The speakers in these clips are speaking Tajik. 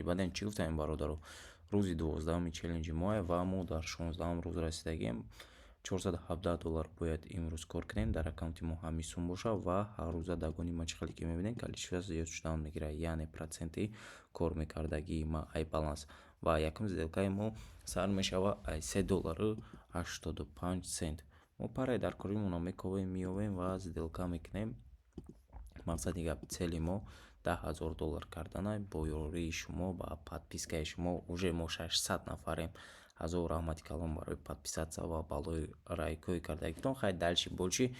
Челлендж баъден чӣ гуфтаем, бародаро? Рӯзи 12-уми челленҷи моа ва мо дар 16-ум рӯз расидагием. 417 доллар бояд имрӯз кор кунем, дар аккаунти мо ҳамин сум боша. Ва ҳаррӯза догони ма, чӣ хеле ки мебинед, количество зиёд шудан мегирад, яъне проценти кор мекардагии ма ай баланс. Ва якум сделкаи мо сар мешавад ай 3 доллару 85 сент. Мо параи даркоримонро мековем, меёвем ва сделка мекунем. Мақсади гап, цели мо 10 000 доллар карданай бо ёрии шумо ва подпискаи шумо. Уже мо 600 нафарем. Ҳазор раҳмати калон барои подписаться ва балои лайкҳои кардагитон. Хай, дальше больше,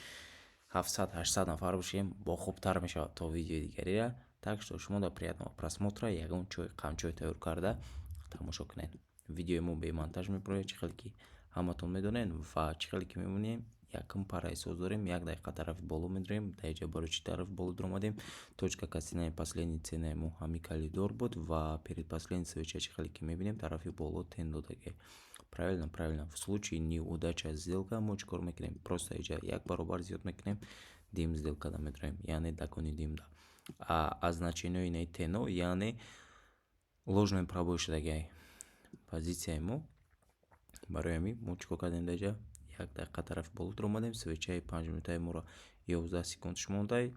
700, 800 нафар бошем, бо хубтар мешавад. То видеои дигарира. Так что шумо до приятного просмотра. Ягон чой, қамчой тайёр карда тамошо кунед. Видеои мо бемонтаж мебарояд, чӣ хеле ки ҳаматон медонед. Ва чӣ хеле ки мебинем, якум параи соз дорем, як дақиқа тарафи боло медорем. Дар инҷа барои чӣ тарафи боло дуромадем? Точка касания последний ценаи мо ҳамин коридор буд ва предпоследний свеча, чӣ хеле ки мебинем, тарафи боло тень додагиа. Правильно, правильно. В случае неудача сделка мо чӣ кор мекунем? Просто инҷа як баробар зиёд мекунем, дим сделкада медорем, яъне догони димда. А значениҳои инаи тено, яъне ложный пробой шудагиай позитсияи мо. Барои ҳамин мо чӣ кор кардем? Дар инҷа як дақиқа тарафи боло дуромадем. Свечаи 5 минутаи моро 11 секундш мондай,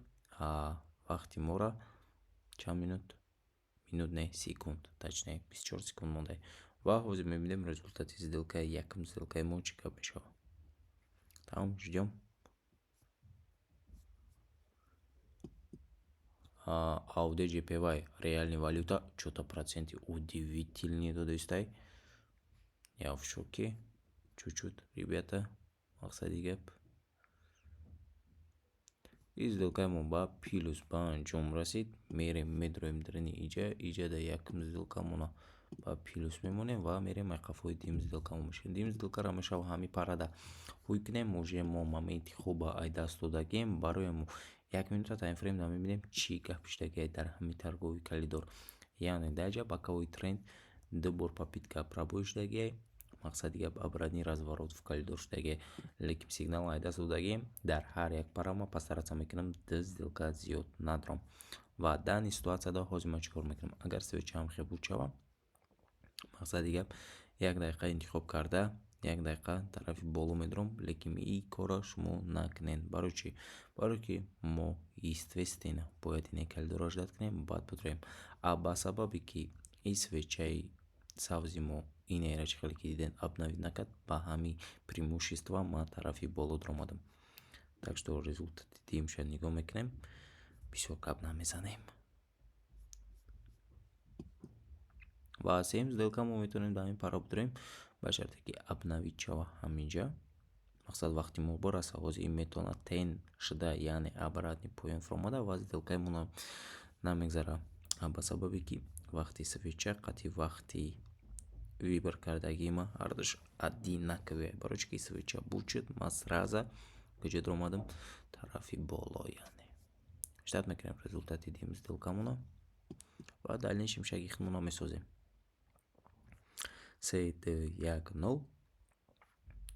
вақти мора чанд минут, минут не, секунд, точнее, 24 секунд мондай. Ва ҳозир мебинем результати сделкаи якум. Сделкаи мо чӣ гап мешавад? Тамом, ждём. AUD JPY, реальный валюта, чё-то проценти удивительный додистай. Я в шоке чуть-чуть, ребята. Мақсади гап, и сделкаи мо ба плюс ба анҷом расид. Мерем, медроем дарини иҷа. Иҷада якум сделкамона ба плюс мемонем ва мерем ай қафои дим сделкамо мешавем. Дим сделкаро мешава ҳамин парада ҳуй кунем. Уже мо моменти хуба ай даст додагием. Барои мо як минута таймфрейм да мебинем, чӣ гап шудагиай дар ҳамин торговый коридор. Яъне дар ҷа боковой тренд ду бор попытка пробой шудагиай. Мақсади гап, обратный разворот в коридор шудагиай, лекин сигнал ай даст додагием. Дар ҳар як пара ма постараться мекунам ду сделка зиёд надорам. Ва данный ситуатсияда ҳозир ман чӣ кор мекунам? Агар свечаам хел буд шавам, мақсади гап, як дақиқа интихоб карда, як дақиқа тарафи боло медорам. Лекин ин корро шумо накунед. Барои чӣ? Барое ки мо, естественно, бояд ин коридорро ждать кунем, баъд бидроем. А ба сабабе ки ин свечаи сабзи мо инеро, чӣ хеле ки дидем, обновить накард, ба ҳамин преимущество ман тарафи боло дуромадам. Так что результати димша нигоҳ мекунем, бисёр гап намезанем. Ва сеюм сделка мо метавонем дар ҳамин пара бидорем, ба шарте ки обновить шава ҳаминҷа. Мақсад, вақти мо бираса, ҳозир ин метавонад тень шуда, яъне обратный поён фуромада ва сделкаи мо намегзарад, ба сабабе ки вақти свеча қатъи вақти выбор кардагии ман ҳардуш одинаковые. Барои чӣ ки свеча буд шуд, ман сразу куҷо дуромадам? Тарафи боло. Яъне ждать мекунем результати дим сделкамона ва дальнейшем шаги худмона месозем. Се, ду, як, нол.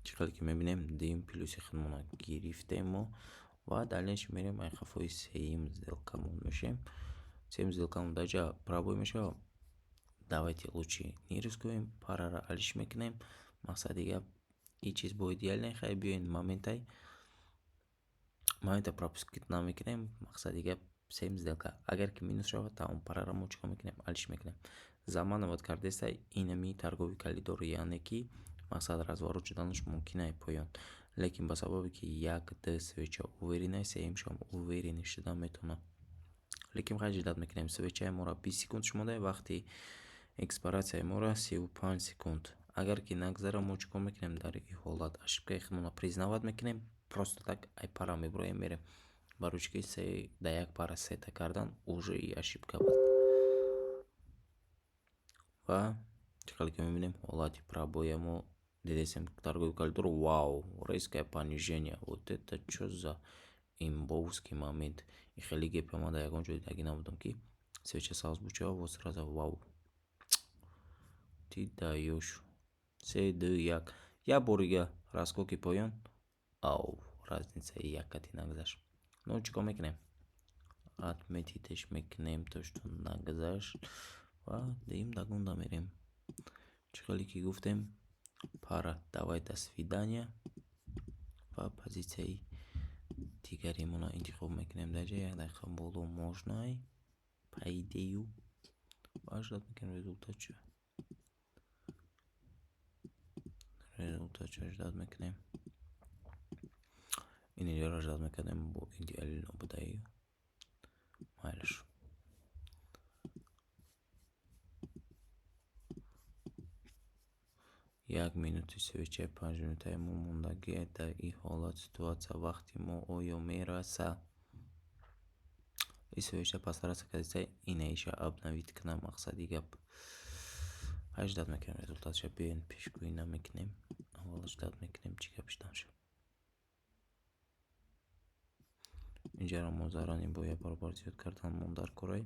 Чӣ хеле ки мебинем, дим плюси худмона гирифтем мо ва дальнейшем мерем ай қафои сеюм сделкамон мешавем. Сеюм сделкамон дар ҷа пробой мешавад. Давайте лучше не рискуем, параро алиш мекунем. Мақсади гап, ин чиз бо идеальный. Хай, биёен, моментай момента пропускать намекунем. Мақсади гап, сеюм сделка агар ки минус шавад, тамом, параро мо чикор мекунем? Алиш мекунем. Заманават кардеста инами торговый коридор, яъне ки мақсад, разворот шуданаш мумкин ай поён, лекин ба сабабе ки як, ду свеча уверенный, сеюмшам уверенный шуда метавонад. Лекин хай, ждать мекунем. Свечаи моро 20 секунд шумода, вақти экспиратсияи моро 35 секунд. Агар ки нагзара, мо чӣ кор мекунем? Дар ин ҳолат ошибкаи худмонро признавать мекунем, просто так ай пара мебуроем, мерем. Барои чӣ ки се да як пара сета кардан уже и ошибка буд. Ва чӣ хеле ки мебинем, ҳолати пробоя мо дидесем. Торговый коридор, вау, резкое понижение. Вот это чё за имбовский момент? И хеле гепи ман дар ягон ҷой дидагӣ набудам, ки свеча сабз буд шава, вот сразу вау, ты даёшь. Се, ду, як, як борига раскоки поён. Ау, разницаи яккати нагзашт. Ну, чӣ кор мекунем? Отметитеш мекунем то, что нагзашт. Ва дуюм догонда мерем. Чӣ хеле ки гуфтем, пара давай, до свидания, ва позитсияи дигаримонро интихоб мекунем. Дар ҷои як дақиқа боло можно, по идее, ва ждать мекунем результатша. Результатша ждать мекунем. Ин инҷоро ждать мекардем, бо идеально будаи, майлаш. Як минути свечаи 5 минутаи мо мондагӣ. Дар ин ҳолат, ситуатсия, вақти мо оё мераса? Ин свеча пасраса кардиса, инаиша обновить кунам. Мақсади гап, ждать мекунем результатша. Биёен, пешгӯӣ намекунем, аввал ждать мекунем, чӣ гап шуданша. Инҷаро мо заранее бо як баробар зиёд кардан мон дар корай.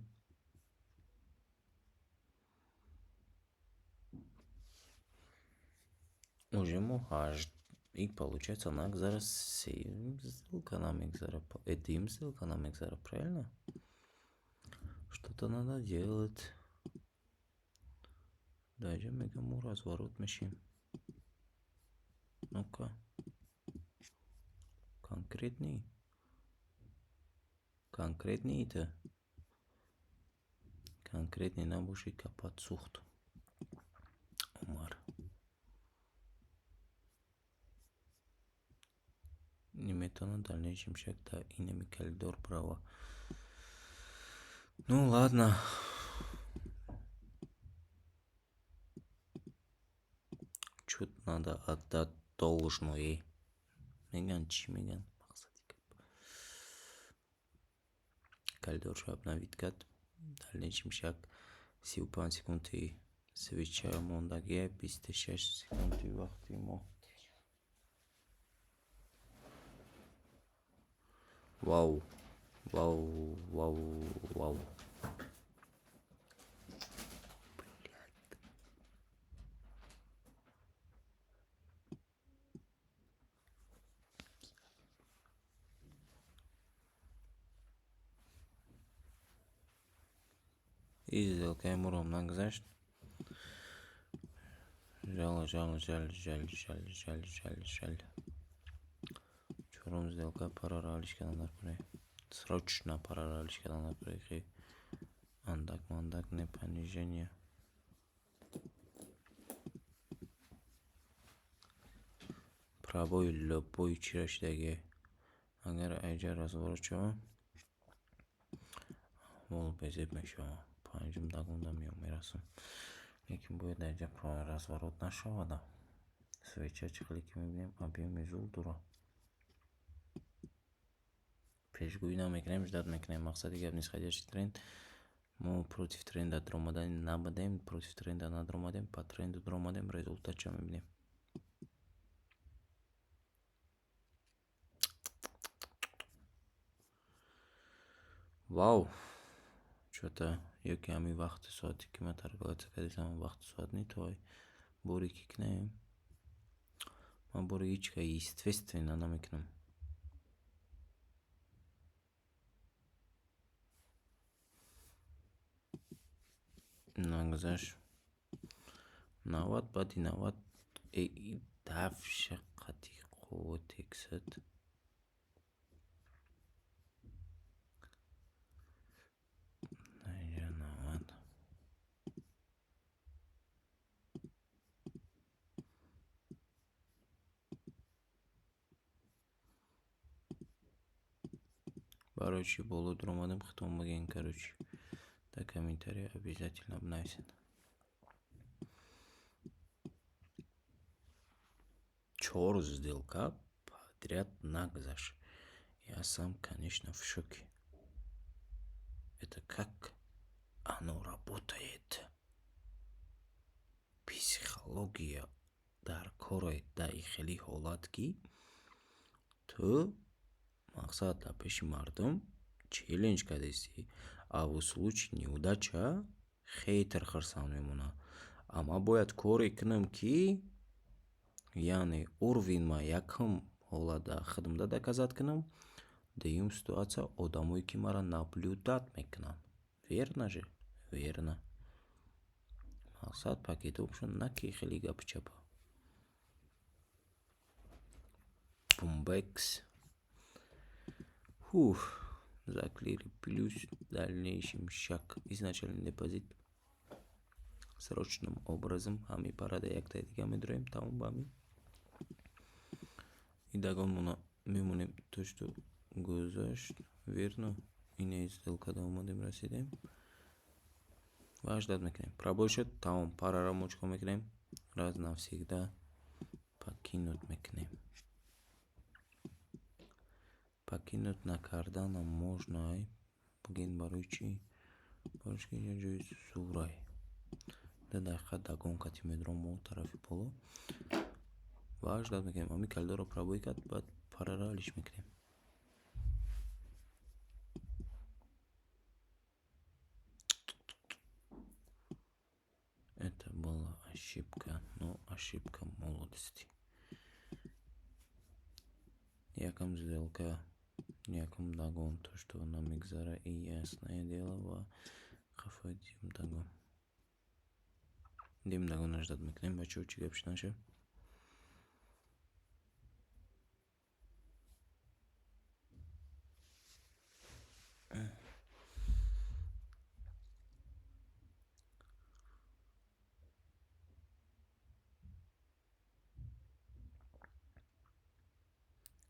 Уже мо ҳашт и получается нагзара, сеюм сделка намегзара, дуюм сделка намегзара, правильно? Что-то надо делать. Дар инҷа мегӯям, мо разворот мешем. Ну-ка, конкретный, конкретный, это конкретный набоши, капат сӯхт, Умар. Наметавонад дальнейшем шаг дар инами коридор бирава. Ну ладно, чуть надо отдать должное, мегӯянд. Чӣ мегӯянд? Мақсади гап, коридоршо обновить кард. Дальнейшем шаг 35 секунди свеча мондагия, 26 секунди вақти мо. Вау, вау, вау, вау! Блядь. И сделкаи моро нагзашт. Жал, жал, жал, жал, жал, жал, жал, жал. Чорум сделка пара равлиш кардан дар кора, срочно пара равлиш кардан дар кора, ки андак мандак не, понижение. Пробой любой чира шидаги. Агар айҷа разворот шава, вол безеб мешавам, панҷум догонда меом, мерасам, лекин бояд дар инҷа разворот нашавада. Свеча, чӣ хеле ки мебинем, объёми зуд дорад. Пешгӯӣ намекунем, ждать мекунем. Мақсади гап, нисходящий тренд, мо против тренда даромадани набудем, против тренда надаромадем, по тренду даромадем. Результатша мебинем. Вау, чё-то ёки ҳамин вақти соате ки ман торговаться кардистам, вақти соат не то боре ки кунем. Ман бори ҳеҷ ка, естественно, намекунам. Нагзашт 90, баъди 90 дафша қати қувват тексад. Инҷа 90. Барои чӣ боло дуромадем, худтон бигӯед. Короче, дар комментария обязательно бинависед. Чор сделка подряд нагзашт. Я сам, конечно, в шоке. Это как оно работает? Психология дар коре дар ин хели ҳолат, ки ту, мақсад, дар пеши мардум челлендж кардастӣ, а в случае неудача хейтер хурсанд мемонад. А ман бояд коре кунам, ки яъне уровень ма якум ҳолат дар худамда доказать кунам, дуюм ситуатсия одамое ки маро наблюдать мекунанд. Верно же? Верно. Мақсад пакет опшн на ки хеле гапи чапа. Бумбекс. Фух. Заклеили плюс, дальнейший шаг. Изначальный депозит. Срочным образом ҳами парада яктаи дига медроем, тамом ба ҳамин. И догонмона мемонем то, что гузашт. Верно. Ине сделкада омадем, расидем. Ва ждать мекунем. Пробой шуд, тамом. Парара мо чикор мекунем? Раз навсегда покинуть мекунем. Покинуть накарданам можно, ай. Бугин барои чӣ? Барои ки инҷа ҷои зӯрай. 2 дақиқа догон кати медром мо тарафи боло. Ва ждать мекунем. Ҳамин коридорро пробой кард, баъд парара алиш мекунем. Это была ошибка, но ошибка молодости. Якам сделка, якам догон, то, что намегзара, и ясное дело, ва қафои дим догон. Дим догонро ждать мекунем, бачаҳо, чӣ гап шуд наша?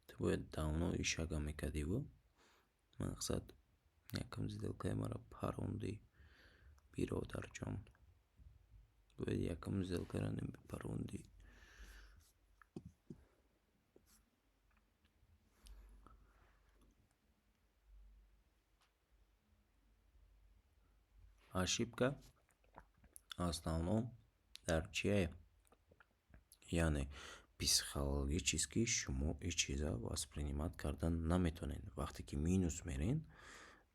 Ту бояд давно ишага мекардиву. Мақсад якам сделкаи маро парондӣ, биродарҷон. Бояд якам сделкаро намепарондӣ. Ошибка основном дар чие? Яъне психологически шумо ҳеҷ чиза воспринимать кардан наметавонед. Вақте ки минус мерен,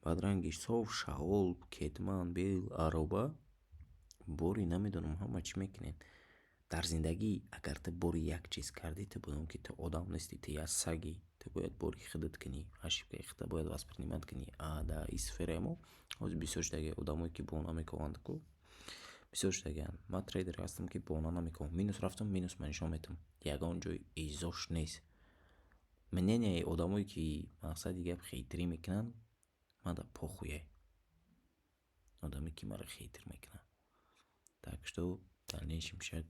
баъд ранги соф, шағол, кетман, бел, ароба бори намедонам ҳама чӣ мекунед. Дар зиндагӣ агар ту бори як чиз кардӣ, ту бидон, ки ту одам нестӣ, ту як сагӣ. Ту бояд бори худат кунӣ, ошибкаи худро бояд воспринимать кунӣ. А дар ин сфераи мо ҳозир бисёр шудагианд одамое, ки бона мекованд ку. Бисёр шудагианд. Ман трейдере ҳастам, ки бона намековам. Минус рафтам, минус ма нишон метавам. Ягон ҷой изош нест. Мненияи одамое, ки мақсади гап хейтерӣ мекунанд, мада похуй. Одаме, ки маро хейтер мекунад. Так что дальнейший шаг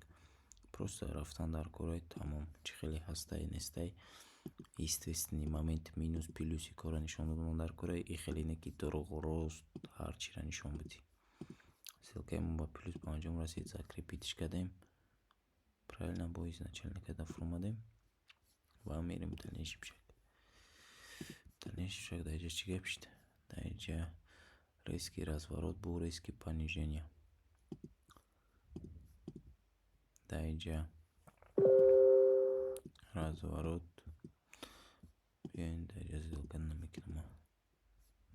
просто рафтан дар корҳои тамом. Чӣ хеле ҳастай, нестай. Естественный момент минус плюси корро нишон додан дар кора, и хеле не ки дурӯғу рост ҳар чиро нишон бидӣ. Сделкаи мо ба плюс ба анҷом расид, закрепитьш кардем. Правильно, бо изначально карда фуромадем ва мерем дальнейший шаг. Дальнейший шаг дар инҷа чӣ гап шуд? Дар инҷа резкий разворот бу резкий понижение. Дар инҷа разворот. Биёен, дар инҷа сделка намекунам.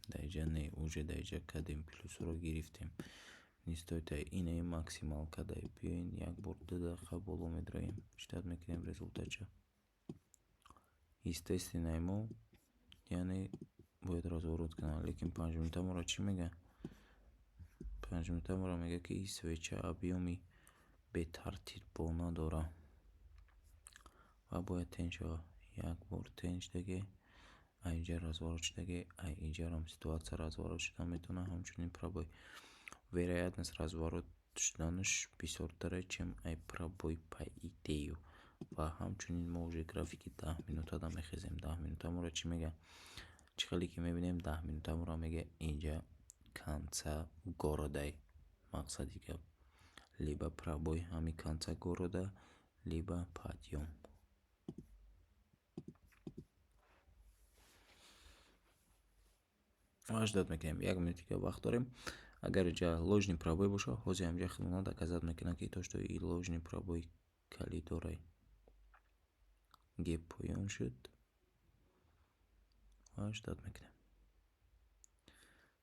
Дар инҷа не, уже дар инҷа кардем, плюсҳоро гирифтем. Не стоит инаи максималка дай. Биёен, як бор 2 дақиқа боло медроем, ждать мекунем результатша. Естественно, мо яъне бояд разворот кунам, лекин 5 минута моро чӣ мега? 5 минута моро мега, ки свеча объёми бетартибона дора ва бояд тень шавад. Як бор тень шудаги, а инҷа разворот шудаги, а инҷарам ситуация разворот шуда метавонад, ҳамчунин пробой. Вероятность разворот шуданаш бисёртаре, чем ай пробой по идею. Ва ҳамчунин мо уже графики 10 минутада мехезем. 10 минута моро чӣ мега? Чӣ хеле ки мебинем, 10 минута моро мега, инҷа конца городай. Мақсади гап либо пробой ҳами конца города, либо подъём. Ва ждать мекунем. Як минути дига вақт дорем. Агар инҷа ложный пробой бошад, ҳозир ҳаминҷа худмона доказать мекунам, ки то, что и ложный пробой калидорай. Геп поён шуд ва ждать мекунем.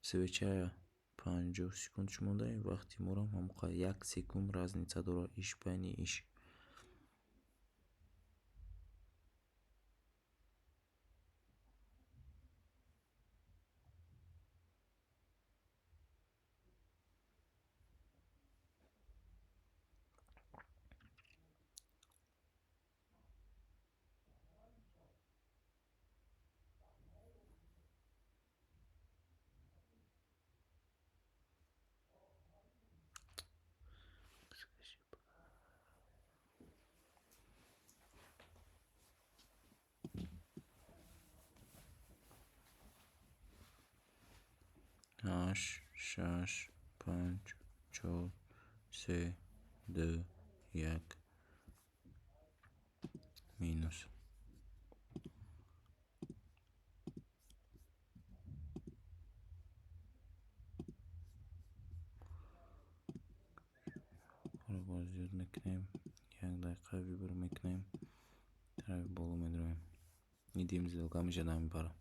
Свеча 50 секунд мондаем, вақти морам ҳамоқа 1 секунд разница дорад иш байни иш. Ҳашт, шаш, панҷ, чор, се, ду, як. Минус. Боз зиёд мекунем, як дақиқа выбор мекунем, тарафи боло медроем. Идем, сделка мешавад ҳамин пара.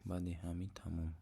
Баъди ҳамин тамом.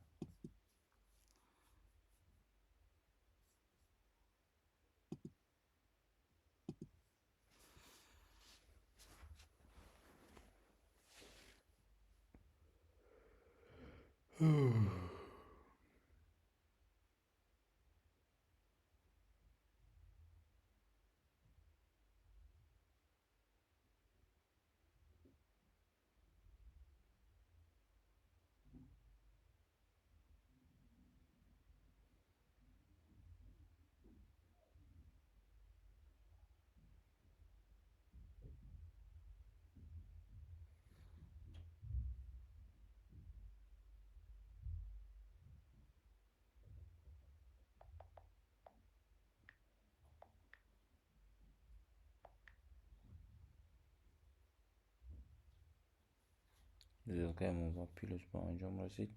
Сделкаи мо ба плюс ба анҷом расид.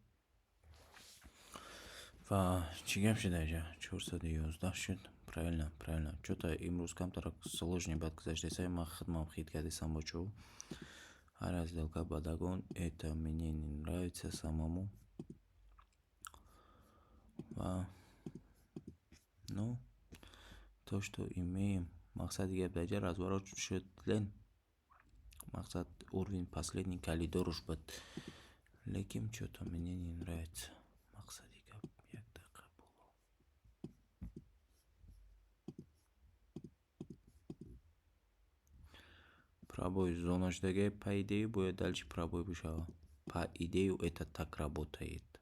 Ва чӣ гап шуд инҷа? 411 шуд. Правильно, правильно. Чё-то имрӯз камтар сложный бад гузаштеса, ман худмам хит кардесам, бачаҳо. Ҳар як сделка ба догон, это мне не нравится самому. Ва ну, то, что имеем, мақсади гап дар инҷа разворот шуд лен. Мақсад, уровень последний коридоруш буд. Лекин чё-то мне не нравится. Мақсади гап, як дақиқа боло. Пробой зона шудагӣ, по идее, бояд дальше пробой бишавад. По идее, это так работает.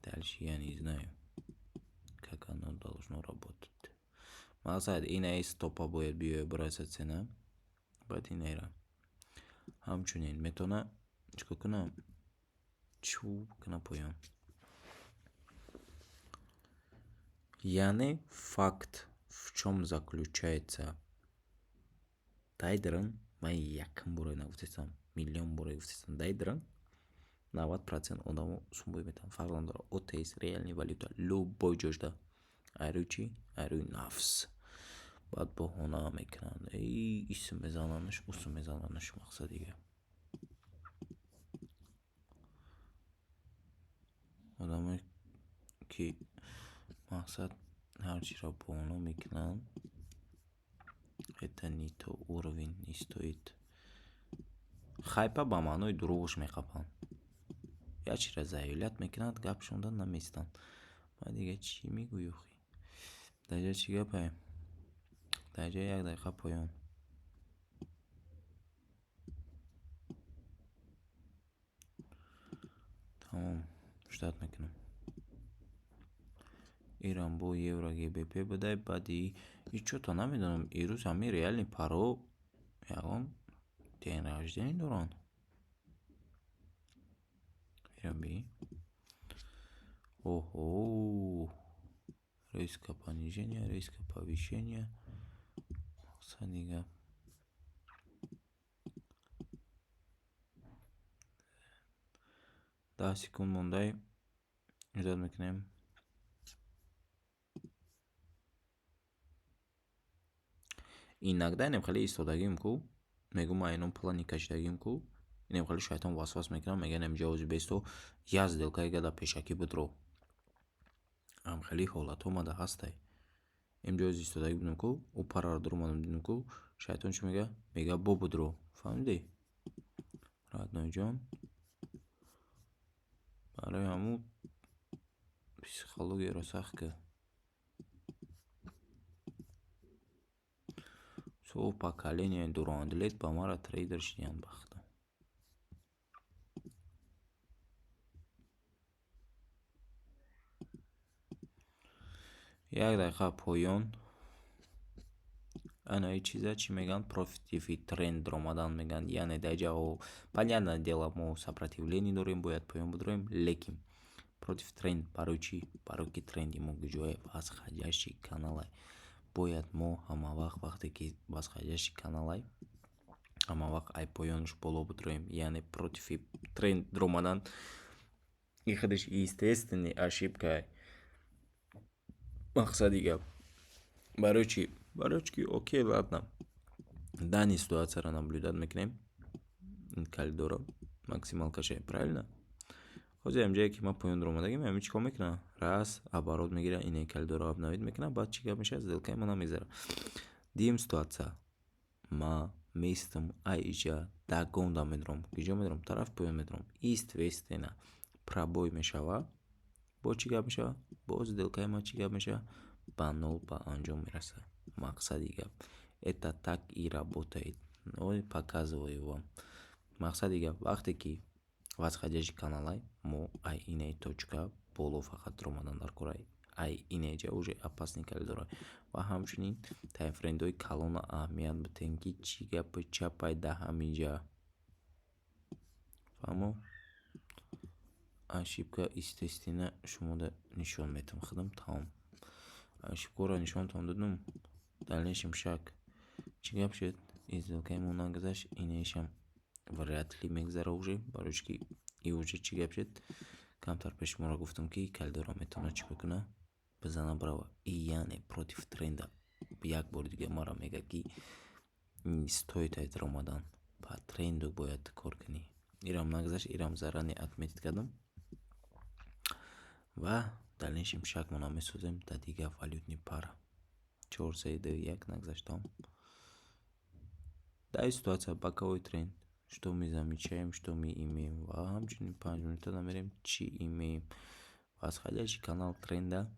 Дальше я не знаю, как оно должно работать. Мақсад, инаи стопа бояд биёяд, бирасад цена. Баъд инаира. Ҳамчунин метавона чикор кунам? Чӯ кунам поён. Яъне факт в чём заключается? Дайдран ман якум бора нагуфтестам, миллион бора гуфтестам. Дайдран 90% одамо сумбой метавонанд. Фарқ надорад. ОТС, реальный валюта, любой ҷошда. Айрӯи чӣ? Айрӯи нафс. Баъд баҳона мекунанд. Эй, исм мезананаш, усм мезананаш, мақсади гап. Одамое ки, мақсад, ҳар чиро баҳона мекунанд, это не то уровень, не стоит. Хайпа ба маънои дурӯғш меқапанд. Як чизро заявлять мекунанд, гапшонда намеистанд. Баъд дига чӣ мегӯӣ охи? Дар инҷа чӣ гапае? Дар инҷа як дақиқа поён. Тамом, ждать мекунам. Ирам бо евро ГБП будай, баъди и чё-то намедонам, ирӯз ҳамин реальный паро ягон день рождения доранд. Ира би. Оҳо! Резко понижение, резко повышение. Мақсади гап. 10 секунд мондай, ждать мекунем. Иногда инем хеле истодагим ку, мегӯм, ман инон плани кашидагим ку, инем хеле шайтон васвас мекунад, мегӯяд, инам ҷавози бесто, як сделкаи гада пешакӣ бидро. Ам хеле ҳолатҳо омада ҳастай. Инҷо истодагӣ будем ку, ӯ параро дуромадам, дидем ку, шайтон чӣ мегӯяд? Мегӯяд, бо бидро. Фаҳмидӣ? Родной ҷон. Барои ҳамун психологияро сахт кар. Со поколение дурандлет ба мара трейдер шидиянд бахта. Як дақиқа поён. Ана ин чиза чӣ мегӯянд? Против тренд омадан мегӯянд. Яъне дар ҷа, понятное дело, мо сопротивление дорем, бояд поён бидроем, лекин Против тренд барои чӣ? Барое ки тренди мо куҷое? Восходящий каналай. Бояд мо ҳамавақт, вақте ки восходящий каналай, ҳамавақт ай поёнаш боло бидроем, яъне против тренд дуромадан и худаш естественный ошибкае. Мақсади гап барои чӣ? Барои чӣ ки, окей, ладно, данный ситуацияро наблюдать мекунем, ин коридорро максималкаше, правильно? Ҳозир ҳамҷое ки ман поён дуромадагим, ҳамин чӣ кор мекунад? Раз оборот мегирад, ине коридорро обновить мекунад, баъд чӣ гап мешавад? Сделкаи ман намегзарад. Дуюм ситуация: ман меистам, ай иҷа догонда медурам. Куҷо медурам? Тарафи поён медурам. Естественно, пробой мешавад. Боз чӣ гап мешавад? Боз сделкаи ман чӣ гап мешавад? Ба нол ба анҷом мерасад. Мақсади гап, это так и работает. Показываю вам. Мақсади гап, вақте ки восходящий каналай, мо ай инаи точка боло фақат дуромадан дар кора. Ай инеҷа уже опасный коридорай. Ва ҳамчунин таймфреймҳои калона аҳамият бидиҳем, ки чӣ гапи чапай дар ҳаминҷа. Фаҳмо? Ошибка, естественно, шумода нишон медиҳам худам, тамом. Ошибкаҳоро нишонтон додум. Дальнейшем шаг чӣ гап шуд? Сделкаи мо нагузашт, инаишам вряд ли мегзара уже, барои чӣ ки и уже чӣ гап шуд? Камтар пеш шуморо гуфтам, ки коридорро метавонад чӣ бикунад? Бизана, бирава. И яъне против тренда як бори дига маро мегӯяд, ки стоит ай даромадан, по тренду бояд кор кунӣ. Ирам нагузашт, ирам заранее отметить кардам ва дальнейшем шагмона месозем дар дигар валютный пара. Чор, се, ду, як, нагузашт, тамом. Дар ин ситуация боковой тренд, что мы замечаем, что мы имеем? Ва ҳамчунин 5 минута намерем, чӣ имеем? Восходящий канал тренда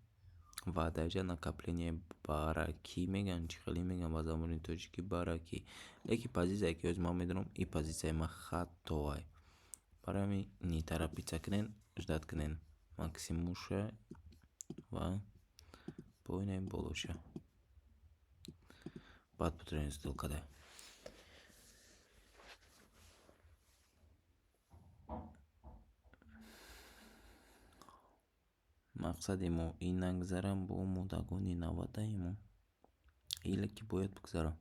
ва дар инҷа накопление баракӣ мегӯянд, чӣ хеле мегӯянд ба забони тоҷикӣ баракӣ. Лекин позитсияе ки ҳозир ман медонам, ин позитсияи ман хатоай. Барои ҳамин не торопиться кунед, ждать кунед максимумша ва поинаи болоша, баъд битавонед сделкада. Мақсади мо ин нагзара, бо модагони навадаемо или ки бояд бигзара.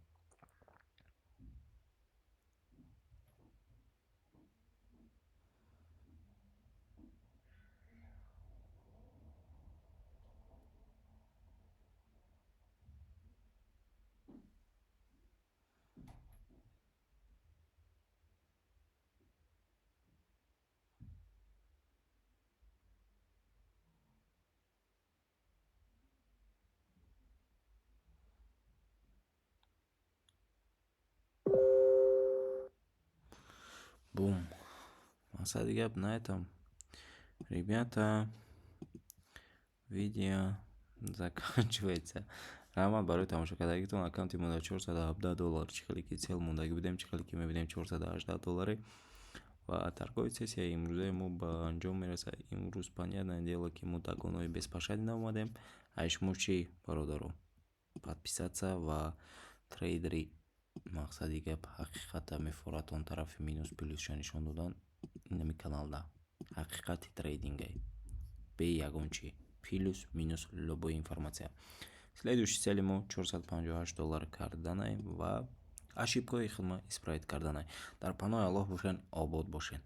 Бум. Мақсади гап, на этом, ребята, видео заканчивается. Раҳмат барои тамошо кардагитон. Аккаунти мо дар 417 доллар, чӣ хеле ки цель мондагӣ будем, чӣ хеле ки мебинем, 418 долларе. Ва торговый сессияи имрӯзаи мо ба анҷом мерасад. Имрӯз, понятное дело, ки мо догонҳои беспощадный наомадем. Ай шумо чӣ, бародаро? Подписаться ва трейдери, мақсади гап, ҳақиқата мефорад он тарафи минус плюсша нишон додан инами каналда ҳақиқати трейдингай, бе ягон чӣ, плюс минус, любой информация. Следующий цели мо 458 доллар карданай ва ошибкаҳои худма исправить карданай. Дар паноҳи Аллоҳ бошен, обод бошен.